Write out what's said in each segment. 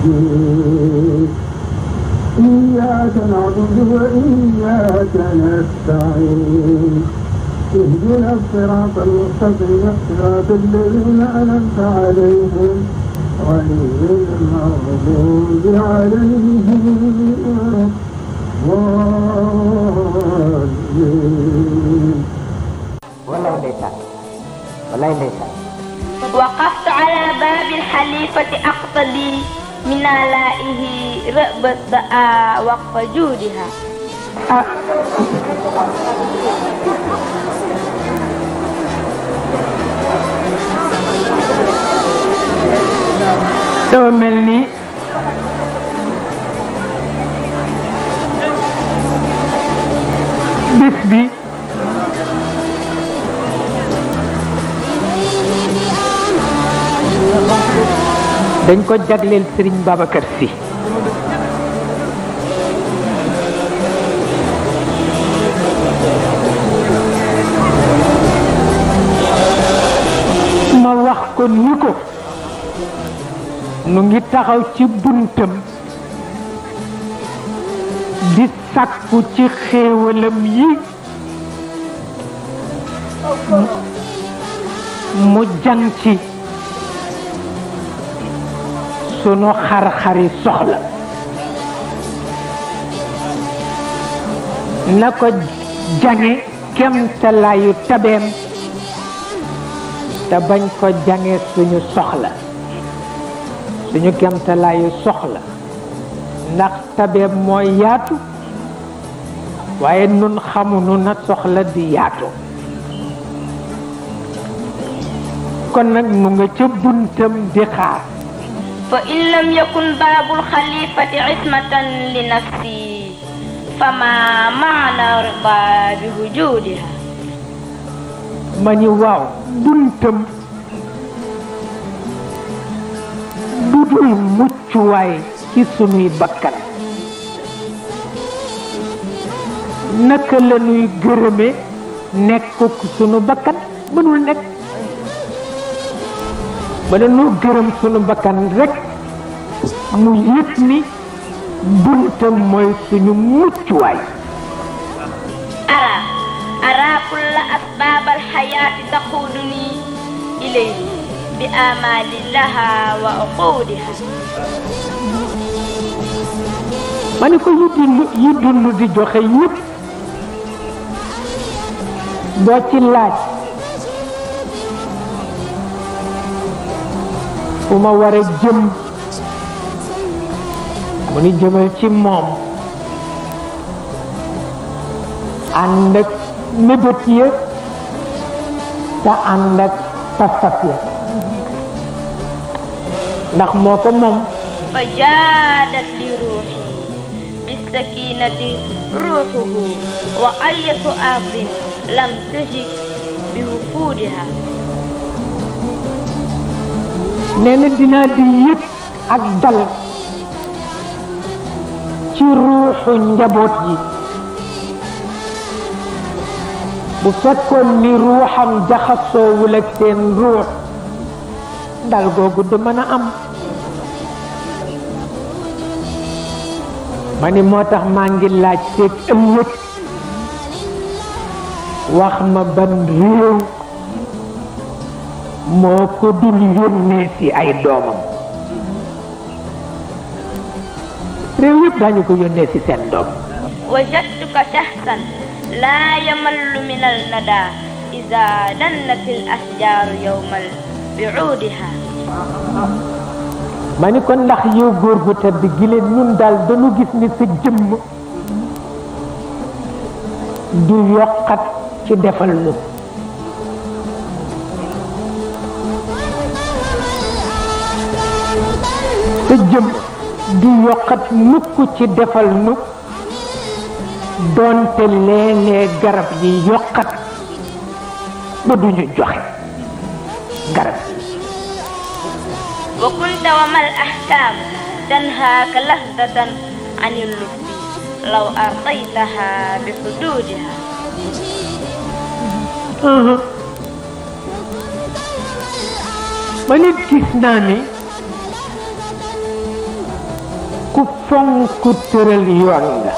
الدين إياك نعبد وإياك نستعين اهدنا الصراط المستقيم صراط الذين أنعمت عليهم غير المغضوب عليهم الضالين. والله ليس وقفت على باب الحليفة أقتدي من آلائه رأبة وقف جودها. dafa mel ni bis bi dañ ko jagleel Serigne Babacar Sy ma wax ko ni ko nu ngi taxaw ci buntam di sàkku ci xéewalam yi mu jan ci sunu xar-xari soxla na ko jange kemtalaayu tabeem te bañ ko jange suñu soxla suñu kemtalaayu soxla ndax tabeem mooy yaatu waaye nun xamunu na soxla di yaatu kon nag nu nga ca buntam di xaar فإن لم يكن باب الخليفة عصمة لنفسي فما معنى رضا بوجودها. mani waaw buntam budul muccuwaay ci sunuy bakkan naka la nuy gërëme nekkuk sunu bakkan mënul nekk bala noo gërëm sunu bakkan rek mu yëg ni buntam mooy suñu muccuwaay. أرى كل أسباب الحياة تقودني إليه بآمال لها وعقودها. ma ne ko yi dund di joxe yëpp doo ci laaj fu ma war a jëm mu ni jëmal ci moom ànd ak mébét ya te ànd ak pas-pas ya ndax moo ko moom. فجادت لروحي بالسكينة روحه وأية أرض لم تجد بوفودها. nee na dinaa di yëg ak dal ci ruuxu njaboot yi bu fekkoon ni ruuxam jaxasoowul ak seen ruux dal googu du mën a am. ma ni moo tax maa ngi laaj seet ëllëg wax ma ban réew moo ko dul yónnee ci ay doomam réew yëpp daañu ko yónnee ci seen doom. وجدتك شخصا لا يمل من الندى إذا دنت الأشجار يوم بعودها. ma ni ko ndax yow góor gu tedd gi leen ñun daal dañu gis ni sa jëmm du yokkat ci defal nu sa jëmm du yokkat mukk ci defal nu doonte léeg-léeg garab yi yokkat ba duñu joxe garab yi. وكنت وما الأحكام تنهاك لذة عن اللطف لو أرضيتها بحدودها. ma nit gis naa ni ku fonk tëral yoon nga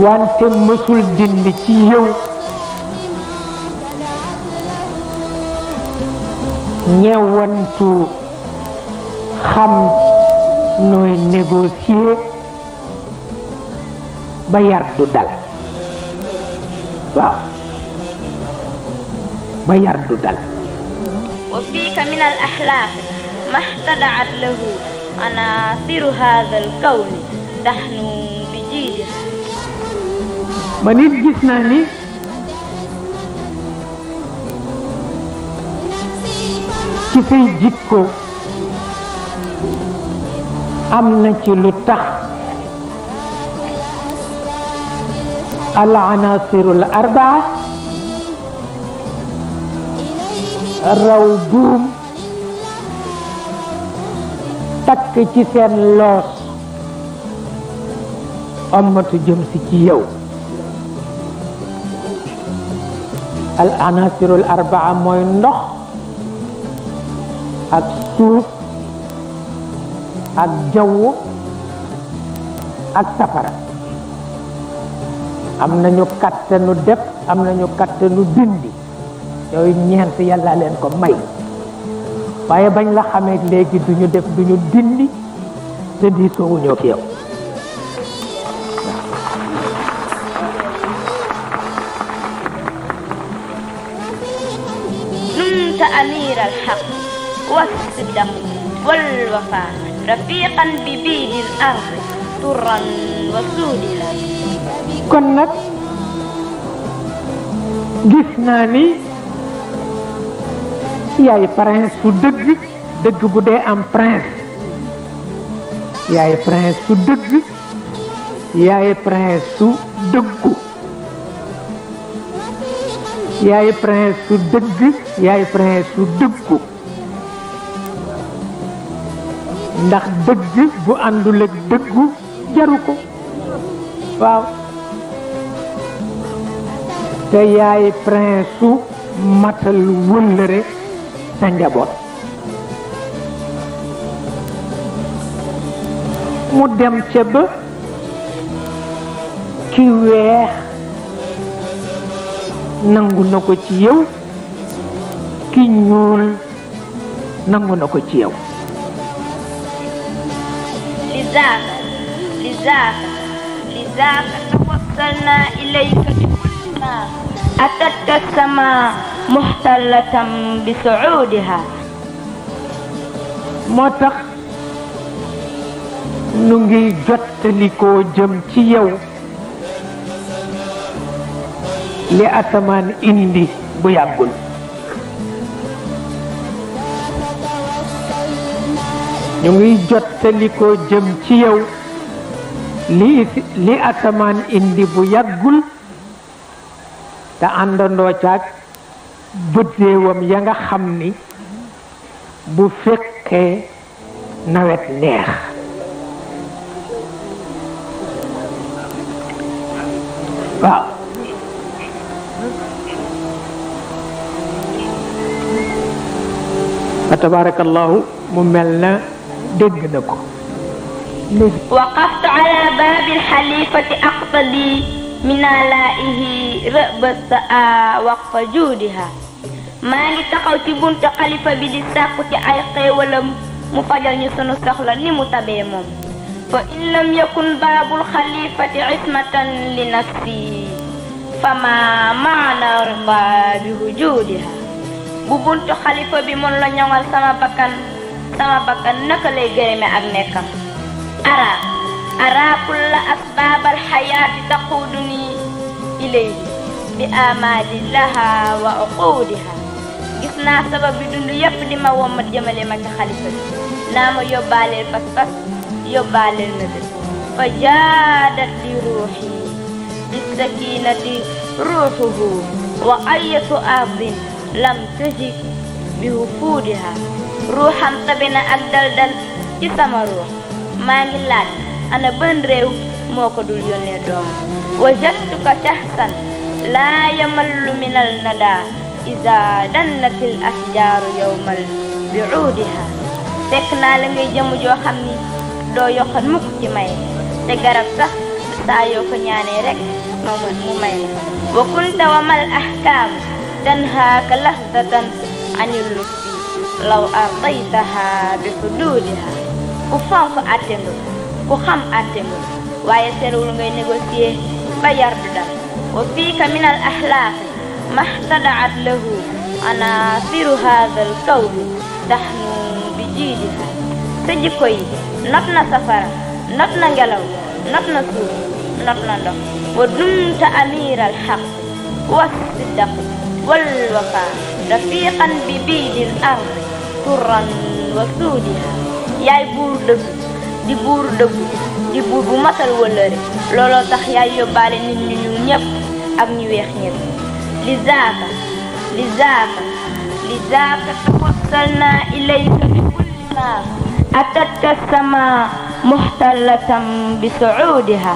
wante mësul dindi ci yow ñewantu xam nooy négocier ba yar du dal waaw ba yar du dal وفيك من الأحلام ما احتدعت له عناصر هذا الكون تحنو بجيدها ma nit gis naa ni ci say jikko am na ci lu tax al anasirul arbaa raw buum takk ci seen loos ommatu jëm si ci yow al anasirul arbaa mooy ndox ak suuf ak jaww ak safara am nañu kattanu def am nañu kattanu dindi yooyu ñeent yàlla leen ko may waaye bañ la xamee léegi duñu def duñu dindi te di soowuñoo ak yow نمت أمير الحق والصدق والوفاء رفيقا ببيد الأرض طرا وسودها kon nag gis naa ni yaay prince su dëgg dëgg bu dee am prince yaay prince su dëgg yaay prince su dëggu yaay prince su dëgg yaay prince su dëggu ndax dëgg bu àndul ak dëggu jaru ko waaw te yaay prince su matal wëllëre sa njaboot mu dem ca ba ki weex nangu na ko ci yow ki ñuul nangu na ko ci yow لذاك توصلنا إليك بكل ما أتت السماء محتلة بسعودها moo tax nu ngi jottalikoo jëm ci yow li asamaan indi bu yàggul ñu ngi jottalikoo jëm ci yow li asamaan indi bu yàggul te àndandoo caag bëddeewam ya nga xam ni bu fekkee nawet neex waaw fa tabarakallahu mu mel na dégg na ko وقفت على باب الحليفة أقتدي من آلائه رأب الساء وقف جودها maa ngi taxaw ci buntu xalifa bi di sàkku ci ay xéewalam mu fajal ñu sunu soxla ni mu tabee moom fa in lam yakun baabul xalifati ismatan li nafsi fama maana rida bi wujudiha bu buntu xalifa bi mën la ñoŋal sama bakkan naka lay gërëme ak nekkam ara kulla asbaabal xayaati taquduni ilayhi bi amali laha wa uqudiha gis naa sabab bi dund yépp di ma wommat jëmale ma ci xalifa bi naa ma yóbbaaleel pas-pas yóbbaaleel na dëgg fa jaadat li ruuxi bi sakinati ruuxuhu wa ayatu ardin lam tajid bi wufuudiha ruuxam tabi na ak daldal ci sama ruux maa ngi laaj ana ban réew moo ko dul yónnee doom wajadtuka shahsan laa yamallu min al nada إذا دنت الأشجار يوم bi udiha fekk naa la ngay jëm joo xam ni doo yoxal mukk ci may te garab sax saa yoo ko ñaanee rek mu may la wa kunta wa mal ahkaam tanhaaka lahdatan anil lutfi law ardaytaha bi xuduudiha ku fonk àttendu ku xam àttendu waaye terewul ngay négocier ba yar du dal wa fiika min al axlaaq mahtadaat lahu anaasiru haada al kawni taxnu bi jiidiha sa jikko yi not na safara not na ngelaw not na suuf not na ndox wa dumta amira al xaq wa sidaq wal wafa rafiqan bi biidil ard turan wa suudiha yaay buur dëgg di buur dëggu di buur bu matal wëllëre looloo tax yaay yóbbaale nit ñu ñuul ñëpp ak ñu weex ñëpp li zaaka tawassalna ilayka bi kulli ma atatka sama muxtalatam bi suudiha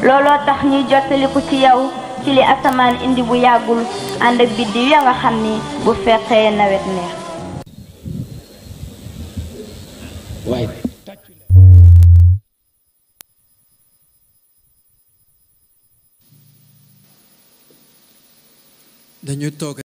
looloo tax ñuy jottaliku ci yow ci li asamaan indi bu yàggul ànd ak biddiw ya nga xam ni bu fekkee nawet neex waaye dañu toog